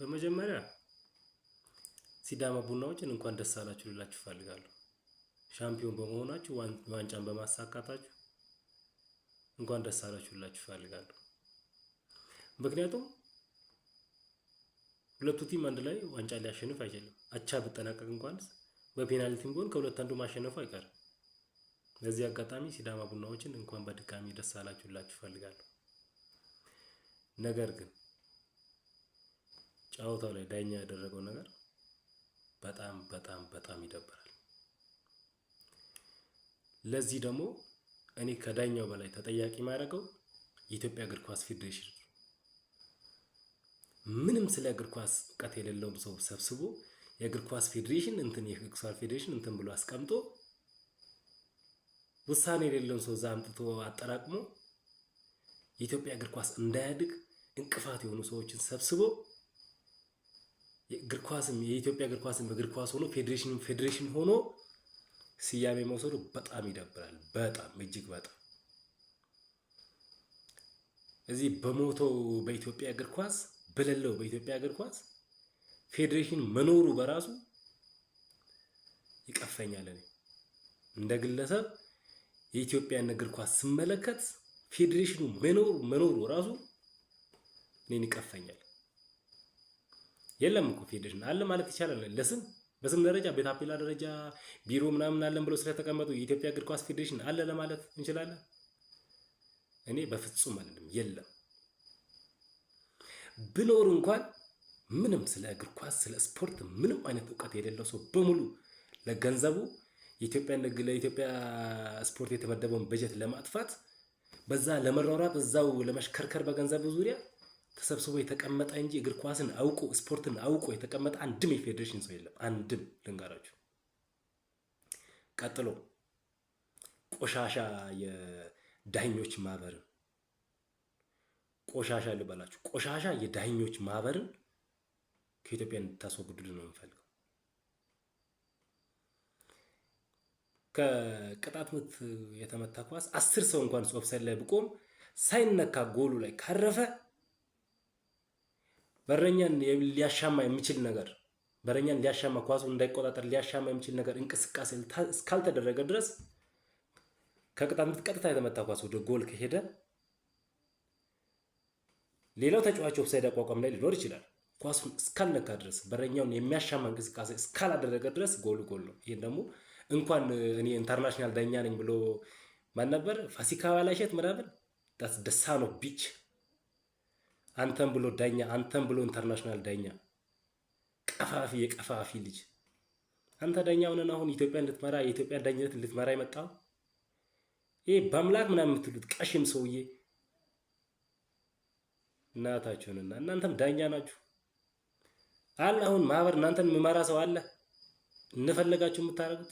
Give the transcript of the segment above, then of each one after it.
በመጀመሪያ ሲዳማ ቡናዎችን እንኳን ደስ አላችሁ ልላችሁ እፈልጋለሁ። ሻምፒዮን በመሆናችሁ፣ ዋንጫን በማሳካታችሁ እንኳን ደስ አላችሁ ልላችሁ እፈልጋለሁ። ምክንያቱም ሁለቱ team አንድ ላይ ዋንጫ ሊያሸንፍ አይችልም። አቻ ብጠናቀቅ እንኳንስ በፔናልቲም ቢሆን ከሁለት አንዱ ማሸነፉ አይቀርም። በዚህ አጋጣሚ ሲዳማ ቡናዎችን እንኳን በድጋሚ ደስ አላችሁ ልላችሁ እፈልጋለሁ። ነገር ግን ጨዋታው ላይ ዳኛ ያደረገው ነገር በጣም በጣም በጣም ይደብራል። ለዚህ ደግሞ እኔ ከዳኛው በላይ ተጠያቂ የማደርገው የኢትዮጵያ እግር ኳስ ፌዴሬሽን፣ ምንም ስለ እግር ኳስ እውቀት የሌለውም ሰው ሰብስቦ የእግር ኳስ ፌዴሬሽን እንትን የእግር ኳስ ፌዴሬሽን እንትን ብሎ አስቀምጦ፣ ውሳኔ የሌለውን ሰው እዛ አምጥቶ አጠራቅሞ፣ የኢትዮጵያ እግር ኳስ እንዳያድግ እንቅፋት የሆኑ ሰዎችን ሰብስቦ፣ የእግር ኳስም የኢትዮጵያ እግር ኳስም እግር ኳስ ሆኖ ፌዴሬሽንም ፌዴሬሽን ሆኖ ስያሜ መውሰዱ በጣም ይደብራል። በጣም፣ እጅግ በጣም። እዚህ በሞተው በኢትዮጵያ እግር ኳስ፣ በሌለው በኢትዮጵያ እግር ኳስ ፌዴሬሽን መኖሩ በራሱ ይቀፈኛል። እኔ እንደ ግለሰብ የኢትዮጵያን እግር ኳስ ስመለከት ፌዴሬሽኑ መኖሩ መኖሩ ራሱ እኔን ይቀፈኛል። የለም እኮ፣ ፌዴሬሽን አለ ማለት ይቻላል። ለስም በስም ደረጃ፣ በታፔላ ደረጃ፣ ቢሮ ምናምን አለን ብለው ስለተቀመጡ የኢትዮጵያ እግር ኳስ ፌዴሬሽን አለ ለማለት እንችላለን? እኔ በፍጹም አልልም። የለም። ብኖር እንኳን ምንም ስለ እግር ኳስ፣ ስለ ስፖርት ምንም አይነት እውቀት የሌለው ሰው በሙሉ ለገንዘቡ የኢትዮጵያ ለኢትዮጵያ ስፖርት የተመደበውን በጀት ለማጥፋት፣ በዛ ለመሯሯጥ፣ እዛው ለመሽከርከር በገንዘቡ ዙሪያ ተሰብስቦ የተቀመጠ እንጂ እግር ኳስን አውቆ፣ ስፖርትን አውቆ የተቀመጠ አንድም የፌዴሬሽን ሰው የለም። አንድም ልንገራችሁ። ቀጥሎ ቆሻሻ የዳኞች ማህበርን፣ ቆሻሻ ልበላችሁ፣ ቆሻሻ የዳኞች ማህበርን ከኢትዮጵያ እንድታስወግዱልን ነው የምፈልገው። ከቅጣት ምት የተመታ ኳስ 10 ሰው እንኳን ኦፍሳይድ ላይ ብቆም ሳይነካ ጎሉ ላይ ካረፈ፣ በረኛን ሊያሻማ የሚችል ነገር፣ በረኛን ሊያሻማ፣ ኳሱ እንዳይቆጣጠር ሊያሻማ የሚችል ነገር እንቅስቃሴ እስካልተደረገ ድረስ፣ ከቅጣት ምት ቀጥታ የተመታ ኳስ ወደ ጎል ከሄደ ሌላው ተጫዋች ኦፍሳይድ አቋቋም ላይ ሊኖር ይችላል። ኳሱን እስካልነካ ድረስ፣ በረኛውን የሚያሻማ እንቅስቃሴ እስካላደረገ ድረስ ጎሉ ጎል ነው። ይህን ደግሞ እንኳን እኔ international ዳኛ ነኝ ብሎ ማን ነበር፣ ፋሲካ ባላሸት ምናምን፣ the son of bitch፣ አንተን ብሎ ዳኛ፣ አንተን ብሎ international ዳኛ፣ ቀፋፊ የቀፋፊ ልጅ፣ አንተ ዳኛ ሆነን አሁን ኢትዮጵያን ልትመራ፣ የኢትዮጵያን ዳኝነት ልትመራ የመጣው ይሄ በአምላክ ምናምን የምትሉት ቀሽም ሰውዬ፣ እናታችሁንና እናንተም ዳኛ ናችሁ አለ። አሁን ማህበር እናንተን የሚመራ ሰው አለ? እንደፈለጋችሁ የምታደርጉት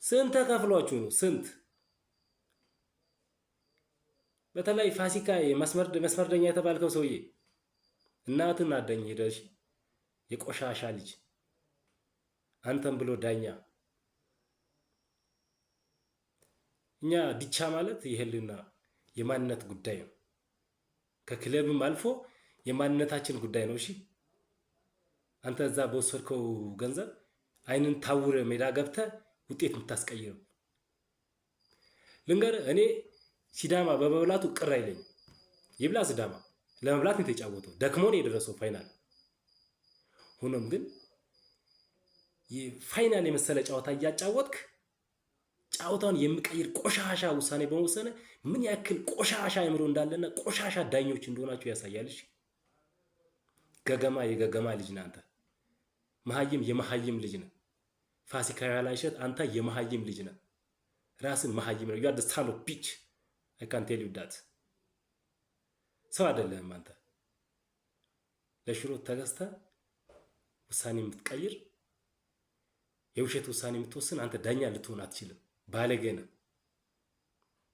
ስንት ተከፍሏችሁ ነው? ስንት? በተለይ ፋሲካ መስመር ዳኛ የተባልከው ሰውዬ እናትን አዳኝ ሄደሽ የቆሻሻ ልጅ፣ አንተን ብሎ ዳኛ። እኛ ዲቻ ማለት የህልና የማንነት ጉዳይ ነው። ከክለብም አልፎ የማንነታችን ጉዳይ ነው። እሺ፣ አንተ እዛ በወሰድከው ገንዘብ አይንን ታውረ ሜዳ ገብተህ ውጤት የምታስቀይረው፣ ልንገርህ፣ እኔ ሲዳማ በመብላቱ ቅር አይለኝም። ይብላ ሲዳማ፣ ለመብላት ነው የተጫወተው፣ ደክሞ ነው የደረሰው final። ሆኖም ግን final የመሰለ ጨዋታ እያጫወትክ ጨዋታውን የሚቀይር ቆሻሻ ውሳኔ በመወሰነ ምን ያክል ቆሻሻ አእምሮ እንዳለና ቆሻሻ ዳኞች እንደሆናችሁ ያሳያልሽ። ገገማ የገገማ ልጅ ነህ አንተ። መሀይም የመሀይም ልጅ ነህ። ፋሲካ ያላሸት አንተ የመሀይም ልጅ ነህ። ራስን መሀይም ነው። You are the son of bitch, I can tell you that። ሰው አይደለህም አንተ። ለሽሮ ተገዝተህ ውሳኔ የምትቀይር፣ የውሸት ውሳኔ የምትወስን አንተ ዳኛ ልትሆን አትችልም። ባለጌ ነህ።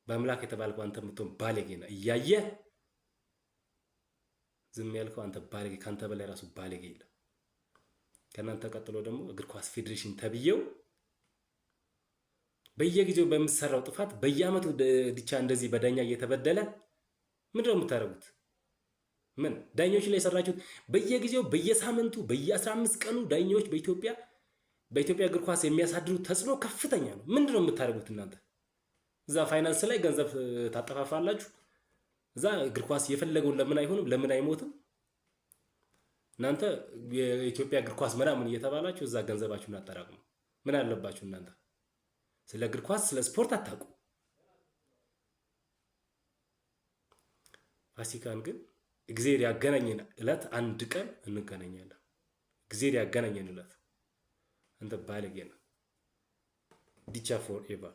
በአምላክ የተባልከው አንተ የምትሆን ባለጌ ነህ። እያየህ ዝም ያልከው አንተ ባለጌ፣ ከአንተ በላይ ራሱ ባለጌ የለም። ከእናንተ ቀጥሎ ደግሞ እግር ኳስ ፌዴሬሽን ተብዬው በየጊዜው በምትሰራው ጥፋት በየአመቱ ዲቻ እንደዚህ በዳኛ እየተበደለ ምንድን ነው የምታደርጉት? ምን ዳኞች ላይ የሰራችሁት በየጊዜው፣ በየሳምንቱ፣ በየ15 ቀኑ ዳኞች በኢትዮጵያ እግር ኳስ የሚያሳድሩት ተጽዕኖ ከፍተኛ ነው። ምንድን ነው የምታደርጉት እናንተ? እዛ ፋይናንስ ላይ ገንዘብ ታጠፋፋላችሁ። እዛ እግር ኳስ የፈለገውን ለምን አይሆንም? ለምን አይሞትም? እናንተ የኢትዮጵያ እግር ኳስ ምናምን እየተባላችሁ እዛ ገንዘባችሁን አጠራቅሙ። ምን አለባችሁ እናንተ? ስለ እግር ኳስ፣ ስለ ስፖርት አታውቁ። ፋሲካን ግን እግዜር ያገናኘን እለት አንድ ቀን እንገናኛለን። እግዜር ያገናኘን እለት። አንተ ባለጌ ነህ። ዲቻ forever።